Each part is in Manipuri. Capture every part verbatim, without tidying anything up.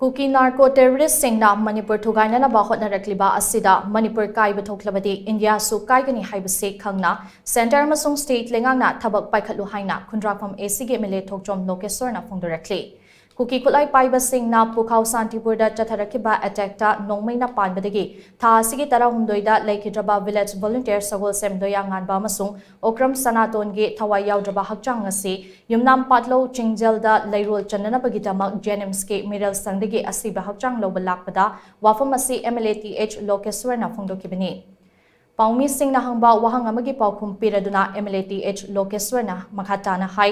ꯀꯨꯀꯤ ꯅꯥꯔꯀꯣ ꯇꯦꯔꯣꯔꯤꯁꯁꯤꯡꯅ ꯃꯅꯤꯄꯨꯔ ꯊꯨꯒꯥꯏꯅꯅꯕ ꯍꯣꯠꯅꯔꯛꯂꯤꯕ ꯑꯁꯤꯗ ꯃꯅꯤꯄꯨꯔ ꯀꯥꯏꯕ ꯊꯣꯛꯂꯕꯗꯤ ꯏꯟꯗꯤꯌꯥꯁꯨ ꯀꯥꯏꯒꯅꯤ ꯍꯥꯏꯕꯁꯤ ꯈꯪꯅ ꯁꯦꯟꯇꯔ ꯑꯃꯁꯨꯡ ꯁ꯭ꯇꯦꯠ ꯂꯩꯉꯥꯛꯅ ꯊꯕꯛ ꯄꯥꯏꯈꯠꯂꯨ ꯍꯥꯏꯅ ꯈꯨꯟꯗ꯭ꯔꯥꯛꯐꯝ ꯑꯦ ꯁꯤꯒꯤ ꯑꯦꯝ ꯑꯦꯜ ꯑꯦ ꯊꯣꯛꯆꯣꯝ ꯂꯣꯀꯦꯁ꯭ꯋꯔꯅ ꯐꯣꯡꯗꯣꯔꯛꯂꯤ꯫ ꯀꯨꯀꯤ ꯈꯨꯠꯂꯥꯏ ꯄꯥꯏꯕꯁꯤꯡꯅ ꯄꯨꯈꯥꯎ ꯁꯥꯟꯇꯤꯄꯨꯔꯗ ꯆꯠꯊꯔꯛꯈꯤꯕ ꯑꯦꯇꯦꯛꯇ ꯅꯣꯡꯃꯩꯅ ꯄꯥꯟꯕꯗꯒꯤ ꯊꯥ ꯑꯁꯤꯒꯤ ꯇꯔꯥꯍꯨꯝꯗꯣꯏꯗ ꯂꯩꯈꯤꯗ꯭ꯔꯕ ꯚꯤꯂꯦꯖ ꯚꯣꯂꯨꯟꯇꯤꯌꯔ ꯁꯒꯣꯜꯁꯦꯝ ꯗꯣꯌꯥꯉꯥꯟꯕ ꯑꯃꯁꯨꯡ ꯑꯣꯀ꯭ꯔꯝ ꯁꯅꯥꯇꯣꯟꯒꯤ ꯊꯋꯥꯏ ꯌꯥꯎꯗ꯭ꯔꯕ ꯍꯛꯆꯥꯡ ꯑꯁꯤ ꯌꯨꯝꯅꯥꯝ ꯄꯥꯠꯂꯧ ꯆꯤꯡꯖꯦꯜꯗ ꯂꯩꯔꯣꯜ ꯆꯟꯅꯅꯕꯒꯤꯗꯃꯛ ꯖꯦꯅꯤꯝꯁꯀꯤ ꯃꯤꯔꯦꯜ ꯁꯪꯗꯒꯤ ꯑꯁꯤꯕ ꯍꯛꯆꯥꯡ ꯂꯧꯕ ꯂꯥꯛꯄꯗ ꯋꯥꯐꯝ ꯑꯁꯤ M L A T H ꯂꯣꯀꯦꯁ꯭ꯋꯔꯅ ꯐꯣꯡꯗꯣꯛꯈꯤꯕꯅꯤ꯫ ꯄꯥꯎꯃꯤꯁꯤꯡꯅ ꯍꯪꯕ ꯋꯥꯍꯪ ꯑꯃꯒꯤ ꯄꯥꯎꯈꯨꯝ ꯄꯤꯔꯗꯨꯅ M L A T H ꯂꯣꯀꯦꯁ꯭ꯋꯔꯅ ꯃꯈꯥ ꯇꯥꯅ ꯍꯥꯏ,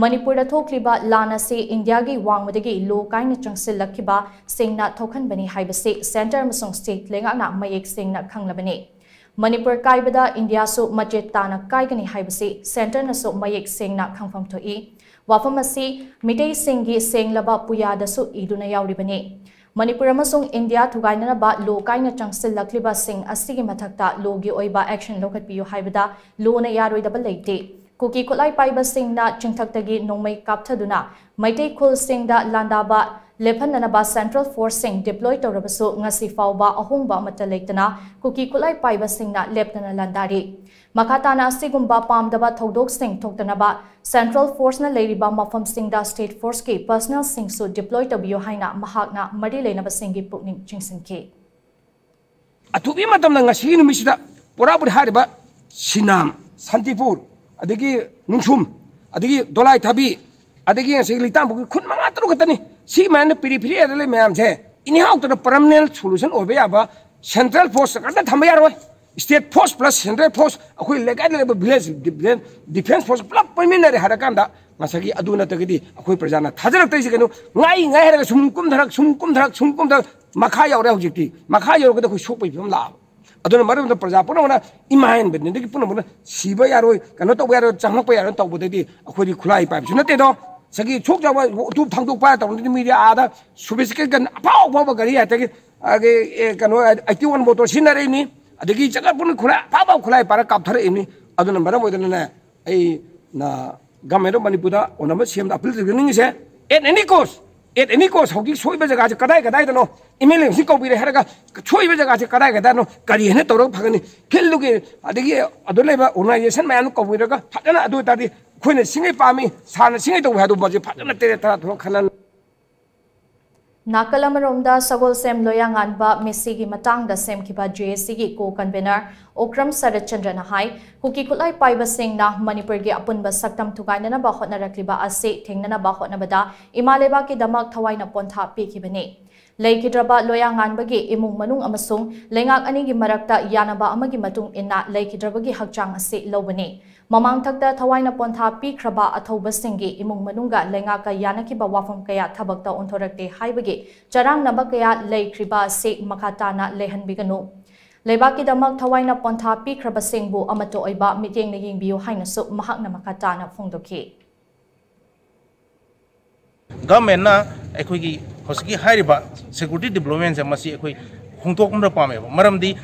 ꯃꯅꯤꯄꯨꯔꯗ ꯊꯣꯛꯂꯤꯕ ꯂꯥꯟ ꯑꯁꯤ ꯏꯟꯗꯤꯌꯥꯒꯤ ꯋꯥꯡꯃꯗꯒꯤ ꯂꯣ ꯀꯥꯏꯅ ꯆꯪꯁꯤꯜꯂꯛꯈꯤꯕ ꯁꯤꯡꯅ ꯊꯣꯛꯍꯟꯕꯅꯤ ꯍꯥꯏꯕꯁꯤ ꯁꯦꯟꯇꯔ ꯑꯃꯁꯨꯡ ꯁ꯭ꯇꯦꯠ ꯂꯩꯉꯥꯛꯅ ꯃꯌꯦꯛ ꯁꯦꯡꯅ ꯈꯪꯂꯕꯅꯤ꯫ ꯃꯅꯤꯄꯨꯔ ꯀꯥꯏꯕꯗ ꯏꯟꯗꯤꯌꯥꯁꯨ ꯃꯆꯦꯠ ꯇꯥꯅ ꯀꯥꯏꯒꯅꯤ ꯍꯥꯏꯕꯁꯤ ꯁꯦꯟꯇꯔꯅꯁꯨ ꯃꯌꯦꯛ ꯁꯦꯡꯅ ꯈꯪꯐꯝ ꯊꯣꯛꯏ꯫ ꯋꯥꯐꯝ ꯑꯁꯤ ꯃꯤꯇꯩꯁꯤꯡꯒꯤ ꯁꯦꯡꯂꯕ ꯄꯨꯌꯥꯗꯁꯨ ꯏꯗꯨꯅ ꯌꯥꯎꯔꯤꯕꯅꯤ꯫ ꯃꯅꯤꯄꯨꯔ ꯑꯃꯁꯨꯡ ꯏꯟꯗꯤꯌꯥ ꯊꯨꯒꯥꯏꯅꯅꯕ ꯂꯣ ꯀꯥꯏꯅ ꯆꯪꯁꯤꯜꯂꯛꯂꯤꯕꯁꯤꯡ ꯑꯁꯤꯒꯤ ꯃꯊꯛꯇ ꯂꯣꯒꯤ ꯑꯣꯏꯕ ꯑꯦꯛꯁꯟ ꯂꯧꯈꯠꯄꯤꯌꯨ ꯍꯥꯏꯕꯗ ꯂꯣꯅ ꯌꯥꯔꯣꯏꯗꯕ ꯂꯩꯇꯦ꯫ ꯀꯨꯀꯤ ꯈꯨꯠꯂꯥꯏ ꯄꯥꯏꯕꯁꯤꯡꯅ ꯆꯤꯡꯊꯛꯇꯒꯤ ꯅꯣꯡꯃꯩ ꯀꯥꯞꯊꯗꯨꯅ ꯃꯩꯇꯩ ꯈꯨꯜꯁꯤꯡꯗ ꯂꯥꯟꯗꯥꯕ ꯂꯦꯞꯍꯟꯅꯅꯕ ꯁꯦꯟꯇ꯭ꯔꯦꯜ ꯐꯣꯔꯁꯁꯤꯡ ꯗꯤꯄ꯭ꯂꯣꯏ ꯇꯧꯔꯕꯁꯨ ꯉꯁꯤ ꯐꯥꯎꯕ ꯑꯍꯣꯡꯕ ꯑꯃꯠꯇ ꯂꯩꯇꯅ ꯀꯨꯀꯤ ꯈꯨꯠꯂꯥꯏ ꯄꯥꯏꯕꯁꯤꯡꯅ ꯂꯦꯞꯇꯅ ꯂꯥꯟꯗꯥꯔꯤ꯫ ꯃꯈꯥ ꯇꯥꯅ ꯑꯁꯤꯒꯨꯝꯕ ꯄꯥꯝꯗꯕ ꯊꯧꯗꯣꯛꯁꯤꯡ ꯊꯣꯛꯇꯅꯕ ꯁꯦꯟꯇ꯭ꯔꯦꯜ ꯐꯣꯔꯁꯅ ꯂꯩꯔꯤꯕ ꯃꯐꯝꯁꯤꯡꯗ ꯁ꯭ꯇꯦꯠ ꯐꯣꯔꯁꯀꯤ ꯄꯔꯁꯅꯦꯜꯁꯤꯡꯁꯨ ꯗꯤꯄ꯭ꯂꯣꯏ ꯇꯧꯕꯤꯌꯨ ꯍꯥꯏꯅ ꯃꯍꯥꯛꯅ ꯃꯔꯤ ꯂꯩꯅꯕꯁꯤꯡꯒꯤ ꯄꯨꯛꯅꯤꯡ ꯆꯤꯡꯁꯤꯟꯈꯤ꯫ ꯑꯊꯨꯕ ꯃꯇꯝꯗ ꯉꯁꯤꯒꯤ ꯅꯨꯃꯤꯠꯁꯤꯗ ꯄꯨꯔꯥꯄꯨꯔꯤ ꯍꯥꯏꯔꯤꯕ ꯁꯤꯅꯥꯝ, ꯁꯥꯟꯇꯤꯄꯨꯔ, ꯑꯗꯒꯤ ꯅꯨꯡꯁꯨꯝ, ꯑꯗꯒꯤ ꯗꯣꯂꯥꯏ ꯊꯥꯕꯤ, ꯑꯗꯒꯤ ꯉꯁꯤꯒꯤ ꯂꯤꯇꯥꯟꯄꯣꯛꯄꯤ ꯈꯨꯟ ꯃꯉꯥ ꯇꯔꯨꯛ ꯈꯛꯇꯅꯤ꯫ ꯁꯤ ꯃꯌꯥꯝꯅ ꯄꯤꯔꯤꯐꯤꯔꯤꯌꯥꯗ ꯂꯩ ꯃꯌꯥꯝꯁꯦ ꯏꯅꯤꯍꯥꯎꯇꯅ ꯄꯔꯃꯅꯦꯟ ꯁꯣꯂꯨꯁꯟ ꯑꯣꯏꯕ ꯌꯥꯕ ꯁꯦꯟꯇ꯭ꯔꯦꯜ ꯐꯣꯔꯁ ꯀꯟꯅ ꯊꯝꯕ ꯌꯥꯔꯣꯏ꯫ State force plus central force, ꯑꯩꯈꯣꯏ ꯂꯩꯀꯥꯏꯗ ꯂꯩꯕ ꯚꯤꯂꯦꯖ ꯗꯤꯐꯦꯟꯁ ꯐꯣꯔꯁ ꯄꯨꯂꯞ ꯄꯨꯟꯃꯤꯟꯅꯔꯦ ꯍꯥꯏꯔꯀꯥꯟꯗ ꯉꯁꯥꯏꯒꯤ ꯑꯗꯨ ꯅꯠꯇ꯭ꯔꯒꯗꯤ ꯑꯩꯈꯣꯏ ꯄ꯭ꯔꯖꯥꯅ ꯊꯥꯖꯔꯛꯇ꯭ꯔꯤꯁꯦ ꯀꯩꯅꯣ? ꯉꯥꯏ ꯉꯥꯏ ꯍꯥꯏꯔꯒ ꯁꯨꯝ ꯀꯨꯝꯊꯔꯛ, ꯁꯨꯝ ꯀꯨꯝꯊꯔꯛ, ꯁꯨꯝ ꯀꯨꯝꯊꯔꯛ, ꯃꯈꯥ ꯌꯧꯔꯦ꯫ ꯍꯧꯖꯤꯛꯇꯤ ꯃꯈꯥ ꯌꯧꯔꯒꯗꯤ ꯑꯩꯈꯣꯏ ꯁꯣꯛꯄꯒꯤ ꯐꯤꯕꯝ ꯂꯥꯛꯑꯕ꯫ ꯑꯗꯨꯅ ꯃꯔꯝ ꯑꯣꯏꯗꯨꯅ ꯄ꯭ꯔꯖꯥ ꯄꯨꯝꯅꯃꯛꯅ ꯏꯃꯥ ꯍꯦꯟꯕꯗꯒꯤ ꯄꯨꯝꯅꯃꯛꯅ ꯁꯤꯕ ꯌꯥꯔꯣꯏ, ꯀꯩꯅꯣ ꯇꯧꯕ ꯌꯥꯔꯣꯏ, ꯆꯪꯂꯛꯄ ꯌꯥꯔꯣꯏ ꯇꯧꯕꯗꯩꯗꯤ ꯑꯩꯈꯣꯏꯗꯤ ꯈꯨꯠꯂꯥꯏ ꯄꯥꯏꯕꯁꯨ ꯅꯠꯇꯦꯗꯣ꯫ ꯉꯁꯥꯏꯒꯤ ꯁꯣꯛ ꯆꯥꯕ ꯎꯇꯨꯞ ꯊꯥꯡꯗꯣꯛꯄ ꯇꯧꯔꯗꯤ ꯃꯤꯗꯤ ꯑꯥꯗ ꯁꯣꯐꯤꯁꯇꯤꯀꯦꯠ ꯒꯟ ꯑꯐꯥꯎ ꯑꯐꯥꯎꯕ ꯒꯥꯔꯤ ꯍꯥꯏꯇꯥꯔꯦ, ꯑꯗꯒꯤ, ꯑꯦ, ꯀꯩꯅꯣ, ꯑꯩꯠꯇꯤ ꯋꯥꯟ ꯃꯣꯇꯣꯔ ꯁꯤꯖꯤꯟꯅꯔꯛꯏꯅꯤ, ꯑꯗꯒꯤ ꯖꯒꯥ ꯄꯨꯝꯅ ꯈꯨꯠꯂꯥꯏ ꯑꯐꯥꯎ ꯑꯐꯥꯎ ꯈꯨꯠꯂꯥꯏ ꯄꯥꯏꯔꯒ ꯀꯥꯞꯊꯔꯛꯏꯅꯤ꯫ ꯑꯗꯨꯅ ꯃꯔꯝ ꯑꯣꯏꯗꯅꯅꯦ ꯑꯩꯅ ꯒꯃꯦꯟ ꯑꯣꯐ ꯃꯅꯤꯄꯨꯔꯗ ꯑꯣꯅꯕ ꯁꯤ ꯑꯦꯝꯗ appeal ꯇꯧꯖꯅꯤꯡꯉꯤꯁꯦ, at any cost At any cost, ꯍꯧꯖꯤꯛ ꯁꯣꯏꯕ ꯖꯒꯥꯁꯦ ꯀꯗꯥꯏ ꯀꯗꯥꯏꯗꯅꯣ, MLA ꯁꯤ ꯀꯧꯕꯤꯔꯦ ꯍꯥꯏꯔꯒ ꯁꯣꯏꯕ ꯖꯒꯥꯁꯦ ꯀꯗꯥꯏ ꯀꯗꯥꯏꯅꯣ, ꯀꯔꯤ ꯍꯥꯏꯅ ꯇꯧꯔꯒ ꯐꯒꯅꯤ, ꯐꯤꯜꯗꯨꯒꯤ ꯑꯗꯒꯤ ꯑꯗꯨ ꯂꯩꯕ ꯑꯣꯔꯒꯅꯥꯏꯖꯦꯁꯟ ꯃꯌꯥꯝꯗꯨ ꯀꯧꯕꯤꯔꯒ ꯐꯖꯅ, ꯑꯗꯨ ꯑꯣꯏꯇꯥꯔꯗꯤ ꯑꯩꯈꯣꯏꯅ ꯁꯤꯡꯉꯩ ꯄꯥꯝꯃꯤ, ꯁꯥꯔꯅ ꯁꯤꯡꯉꯩ ꯇꯧꯕ ꯍꯥꯏꯗꯣ ꯃꯁꯤ ꯐꯖꯅ ꯇꯔꯦꯠ ꯇꯔꯥ ꯊꯣꯛꯅ ꯈꯟꯅ ꯅꯥꯀꯜ ꯑꯃꯔꯣꯝꯗ ꯁꯒꯣꯜꯁꯦꯝ ꯂꯣꯌꯥꯉꯥꯟꯕ ꯃꯤꯁꯤꯒꯤ ꯃꯇꯥꯡꯗ ꯁꯦꯝꯈꯤꯕ JACꯒꯤ co-convener ꯑꯣꯀ꯭ꯔꯝ ꯁꯔꯠꯆꯟꯗ꯭ꯔꯅ ꯍꯥꯏ, ꯀꯨꯀꯤ ꯈꯨꯠꯂꯥꯏ ꯄꯥꯏꯕꯁꯤꯡꯅ ꯃꯅꯤꯄꯨꯔꯒꯤ ꯑꯄꯨꯟꯕ ꯁꯛꯇꯝ ꯊꯨꯒꯥꯏꯅꯅꯕ ꯍꯣꯠꯅꯔꯛꯂꯤꯕ ꯑꯁꯤ ꯊꯦꯡꯅꯅꯕ ꯍꯣꯠꯅꯕꯗ ꯏꯃꯥ ꯂꯩꯕꯥꯛꯀꯤꯗꯃꯛ ꯊꯋꯥꯏꯅ ꯄꯣꯟꯊꯥ ꯄꯤꯈꯤꯕꯅꯤ꯫ ꯂꯩꯈꯤꯗ꯭ꯔꯕ ꯂꯣꯌꯥꯉꯥꯟꯕꯒꯤ ꯏꯃꯨꯡ ꯃꯅꯨꯡ ꯑꯃꯁꯨꯡ ꯂꯩꯉꯥꯛ ꯑꯅꯤꯒꯤ ꯃꯔꯛꯇ ꯌꯥꯅꯕ ꯑꯃꯒꯤ ꯃꯇꯨꯡ ꯏꯟꯅ ꯂꯩꯈꯤꯗ꯭ꯔꯕꯒꯤ ꯍꯛꯆꯥꯡ ꯑꯁꯤ ꯂꯧꯕꯅꯤ꯫ ꯃꯃꯥꯡꯊꯛꯇ ꯊꯋꯥꯏꯅ ꯄꯣꯟꯊꯥ ꯄꯤꯈ꯭ꯔꯕ ꯑꯊꯧꯕꯁꯤꯡꯒꯤ ꯏꯃꯨꯡ ꯃꯅꯨꯡꯒ ꯂꯩꯉꯥꯛꯀ ꯌꯥꯅꯈꯤꯕ ꯋꯥꯐꯝ ꯀꯌꯥ ꯊꯕꯛꯇ ꯑꯣꯟꯊꯣꯔꯛꯇꯦ ꯍꯥꯏꯕꯒꯤ ꯆꯔꯥꯡꯅꯕ ꯀꯌꯥ ꯂꯩꯈ꯭ꯔꯤꯕ ꯑꯁꯤ ꯃꯈꯥ ꯇꯥꯅ ꯂꯩꯍꯟꯕꯤꯒꯅꯨ꯫ ꯂꯩꯕꯥꯛꯀꯤꯗꯃꯛ ꯊꯋꯥꯏꯅ ꯄꯣꯟꯊꯥ ꯄꯤꯈ꯭ꯔꯕꯁꯤꯡꯕꯨ ꯑꯃꯠꯇ ꯑꯣꯏꯕ ꯃꯤꯠꯌꯦꯡꯅ ꯌꯦꯡꯕꯤꯌꯨ ꯍꯥꯏꯅꯁꯨ ꯃꯍꯥꯛꯅ ꯃꯈꯥ ꯇꯥꯅ ꯐꯣꯡꯗꯣꯛꯈꯤ꯫ ꯒꯚꯔꯟꯃꯦꯟꯠꯅ ꯑꯩꯈꯣꯏꯒꯤ ꯍꯧꯖꯤꯛꯀꯤ ꯍꯥꯏꯔꯤꯕ ꯁꯦꯀ꯭ꯌꯨꯔꯤꯇꯤ ꯗꯤꯄ꯭ꯂꯣꯏꯃꯦꯟꯁꯦ ꯃꯁꯤ ꯑꯩꯈꯣꯏ ꯍꯣꯡꯗꯣꯛꯄ ꯄꯥꯝꯃꯦꯕ꯫ ꯃꯔꯝꯗꯤ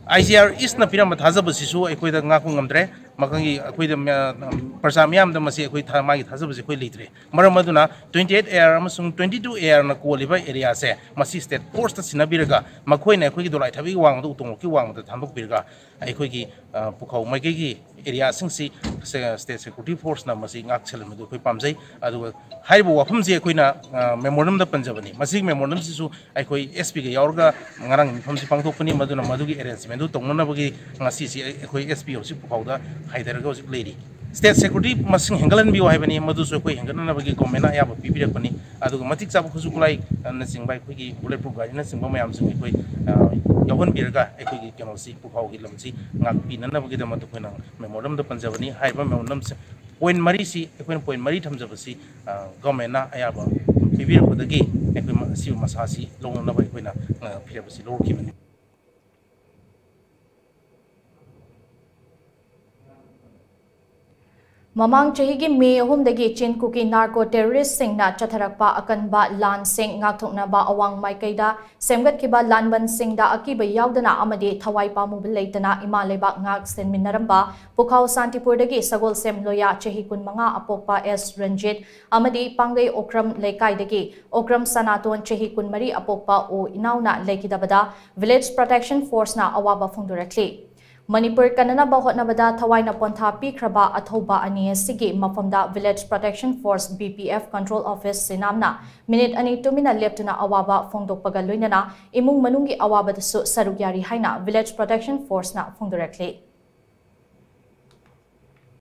IGR Eastꯅ ꯄꯤꯔꯝꯕ ꯊꯥꯖꯕꯁꯤꯁꯨ ꯑꯩꯈꯣꯏꯗ ꯉꯥꯛꯄ ꯉꯝꯗ꯭ꯔꯦ꯫ ꯃꯈꯪꯒꯤ ꯑꯩꯈꯣꯏꯗ ꯃꯌꯥ-, ꯄ꯭ꯔꯖꯥ ꯃꯤꯌꯥꯝꯗ ꯃꯁꯤ ꯑꯩꯈꯣꯏ ꯊꯥ-, ꯃꯥꯒꯤ ꯊꯥꯖꯕꯁꯤ ꯑꯩꯈꯣꯏ ꯂꯩꯇ꯭ꯔꯦ꯫ ꯃꯔꯝ ꯑꯗꯨꯅ twenty eight AR ꯑꯃꯁꯨꯡ twenty two ARꯅ ꯀꯣꯜꯂꯤꯕ ꯑꯦꯔꯤꯌꯥꯁꯦ ꯃꯁꯤ ꯁ꯭ꯇꯦꯠ ꯐꯣꯔꯁꯇ ꯁꯤꯟꯅꯕꯤꯔꯒ ꯃꯈꯣꯏꯅ ꯑꯩꯈꯣꯏꯒꯤ ꯗꯣꯂꯥꯏ ꯊꯕꯤꯒꯤ ꯋꯥꯡꯃꯗ, ꯎꯇꯣꯡꯂꯣꯛꯀꯤ ꯋꯥꯡꯃꯗ ꯊꯥꯗꯣꯛꯄꯤꯔꯒ ꯑꯩꯈꯣꯏꯒꯤ, ꯑ, ꯄꯨꯈꯥꯎ ꯃꯥꯏꯀꯩꯒꯤ ꯑꯦꯔꯤꯌꯥꯁꯤꯡꯁꯤ ꯁꯦ-, ꯁ꯭ꯇꯦꯠ ꯁꯦꯀ꯭ꯌꯨꯔꯤꯇꯤ ꯐꯣꯔꯁꯅ ꯃꯁꯤ ꯉꯥꯛ ꯁꯦꯜꯍꯟꯕꯗꯨ ꯑꯩꯈꯣꯏ ꯄꯥꯝꯖꯩ꯫ ꯑꯗꯨꯒ ꯍꯥꯏꯔꯤꯕ ꯋꯥꯐꯝꯁꯤ ꯑꯩꯈꯣꯏꯅ, ꯑ, ꯃꯦꯃꯣꯔꯦꯟꯗꯝꯗ ꯄꯟꯖꯕꯅꯤ꯫ ꯃꯁꯤꯒꯤ ꯃꯦꯃꯣꯔꯦꯟꯗꯝꯁꯤꯁꯨ ꯑꯩꯈꯣꯏ SPꯒ ꯌꯥꯎꯔꯒ ꯉꯔꯥꯡꯒꯤ ꯃꯤꯐꯝꯁꯤ ꯄꯥꯡꯊꯣꯛꯄꯅꯤ꯫ ꯃꯗꯨꯅ ꯃꯗꯨꯒꯤ ꯑꯦꯔꯦꯟꯖꯃꯦꯟꯗꯨ ꯇꯧꯅꯅꯕꯒꯤ ꯉꯁꯤꯁꯤ ꯑꯩ-, ꯑꯩꯈꯣꯏ SP ꯍꯧꯖꯤꯛ ꯄꯨꯈꯥꯎꯗ ꯍꯥꯏꯊꯔꯒ ꯍꯧꯖꯤꯛ ꯂꯩꯔꯤ꯫ ꯁ꯭ꯇꯦꯠ ꯁꯦꯀ꯭ꯌꯨꯔꯤꯇꯤ ꯃꯁꯤꯡ ꯍꯦꯟꯒꯠꯍꯟꯕꯤꯌꯨ ꯍꯥꯏꯕꯅꯤ, ꯃꯗꯨꯁꯨ ꯑꯩꯈꯣꯏ ꯍꯦꯟꯒꯠꯅꯅꯕꯒꯤ ꯒꯣꯔꯃꯦꯟꯅ ꯑꯌꯥꯕ ꯄꯤꯕꯤꯔꯛꯄꯅꯤ꯫ ꯑꯗꯨꯒ ꯃꯇꯤꯛ ꯆꯥꯕ ꯈꯨꯠꯁꯨ ꯈꯨꯠꯂꯥꯏꯅꯆꯤꯡꯕ, ꯑꯩꯈꯣꯏꯒꯤ ꯕꯨꯂꯦꯠ ꯄ꯭ꯔꯨꯐ ꯒꯥꯔꯤꯅꯆꯤꯡꯕ ꯃꯌꯥꯝꯁꯤꯡ ꯑꯩꯈꯣꯏ, ꯑ, ꯌꯥꯎꯍꯟꯕꯤꯔꯒ ꯑꯩꯈꯣꯏꯒꯤ ꯀꯩꯅꯣꯁꯤ, ꯄꯨꯈꯥꯎꯒꯤ ꯂꯝꯁꯤ ꯉꯥꯛꯄꯤꯅꯅꯕꯒꯤꯗꯃꯛꯇ ꯑꯩꯈꯣꯏꯅ ꯃꯦꯃꯣꯔꯦꯟꯗꯝꯗ ꯄꯟꯖꯕꯅꯤ꯫ ꯍꯥꯏꯔꯤꯕ ꯃꯦꯃꯣꯔꯦꯟꯗꯝꯁꯦ ꯄꯣꯏꯟꯠ ꯃꯔꯤꯁꯤ, ꯑꯩꯈꯣꯏꯅ ꯄꯣꯏꯟꯠ ꯃꯔꯤ ꯊꯝꯖꯕꯁꯤ, ꯑ, ꯒꯣꯔꯃꯦꯟꯅ ꯑꯌꯥꯕ ꯄꯤꯕꯤꯔꯛꯄꯗꯒꯤ ꯑꯩꯈꯣꯏ ꯃ-, ꯑꯁꯤꯕ ꯃꯁꯥꯁꯤ ꯂꯧꯅꯅꯕ ꯑꯩꯈꯣꯏꯅ, ꯑ, ꯐꯤꯔꯦꯞ ꯑꯁꯤ ꯂꯧꯔꯛꯈꯤꯕꯅꯤ꯫ ꯃꯃꯥꯡ ꯆꯍꯤꯒꯤ ꯃꯦ ꯑꯍꯨꯝꯗꯒꯤ ꯆꯤꯟ ꯀꯨꯀꯤ ꯅꯥꯔꯀꯣ ꯇꯦꯔꯣꯔꯤꯁꯁꯤꯡꯅ ꯆꯠꯊꯔꯛꯄ ꯑꯀꯟꯕ ꯂꯥꯟꯁꯤꯡ ꯉꯥꯛꯊꯣꯛꯅꯕ ꯑꯋꯥꯡ ꯃꯥꯏꯀꯩꯗ ꯁꯦꯝꯒꯠꯈꯤꯕ ꯂꯥꯟꯕꯟꯁꯤꯡꯗ ꯑꯀꯤꯕ ꯌꯥꯎꯗꯅ ꯑꯃꯗꯤ ꯊꯋꯥꯏ ꯄꯥꯝꯃꯨꯕ ꯂꯩꯇꯅ ꯏꯃꯥ ꯂꯩꯕꯥꯛ ꯉꯥꯛ ꯁꯦꯟꯃꯤꯟꯅꯔꯝꯕ ꯄꯨꯈꯥꯎ ꯁꯥꯟꯇꯤꯄꯨꯔꯗꯒꯤ ꯁꯒꯣꯜꯁꯦꯝ ꯂꯣꯌꯥ ꯆꯍꯤ ꯀꯨꯟꯃꯉꯥ ꯑꯄꯣꯛꯄ ꯑꯦꯁ ꯔꯟꯖꯤꯠ ꯑꯃꯗꯤ ꯄꯥꯡꯒꯩ ꯑꯣꯀ꯭ꯔꯝ ꯂꯩꯀꯥꯏꯗꯒꯤ ꯑꯣꯀ꯭ꯔꯝ ꯁꯅꯥꯇꯣꯟ ꯆꯍꯤ ꯀꯨꯟꯃꯔꯤ ꯑꯄꯣꯛꯄ ꯑꯣ ꯏꯅꯥꯎꯅ ꯂꯩꯈꯤꯗꯕꯗ Village Protection Forceꯅ ꯑꯋꯥꯕ ꯐꯣꯡꯗꯣꯔꯛꯂꯤ꯫ ꯃꯅꯤꯄꯨꯔ ꯀꯟꯅꯅꯕ ꯍꯣꯠꯅꯕꯗ ꯊꯋꯥꯏꯅ ꯄꯣꯟꯊꯥ ꯄꯤꯈ꯭ꯔꯕ ꯑꯊꯧꯕ ꯑꯅꯤ ꯑꯁꯤꯒꯤ ꯃꯐꯝꯗ Village Protection Force, V P F Control Office ꯁꯤꯅꯥꯝꯅ ꯃꯤꯅꯤꯠ ꯑꯅꯤ ꯇꯨꯃꯤꯟꯅ ꯂꯦꯞꯇꯨꯅ ꯑꯋꯥꯕ ꯐꯣꯡꯗꯣꯛꯄꯒ ꯂꯣꯏꯅꯅ ꯏꯃꯨꯡ ꯃꯅꯨꯡꯒꯤ ꯑꯋꯥꯕꯗꯁꯨ ꯁꯔꯨꯛ ꯌꯥꯔꯤ ꯍꯥꯏꯅ Village Protection Forceꯅ ꯐꯣꯡꯗꯣꯔꯛꯂꯤ꯫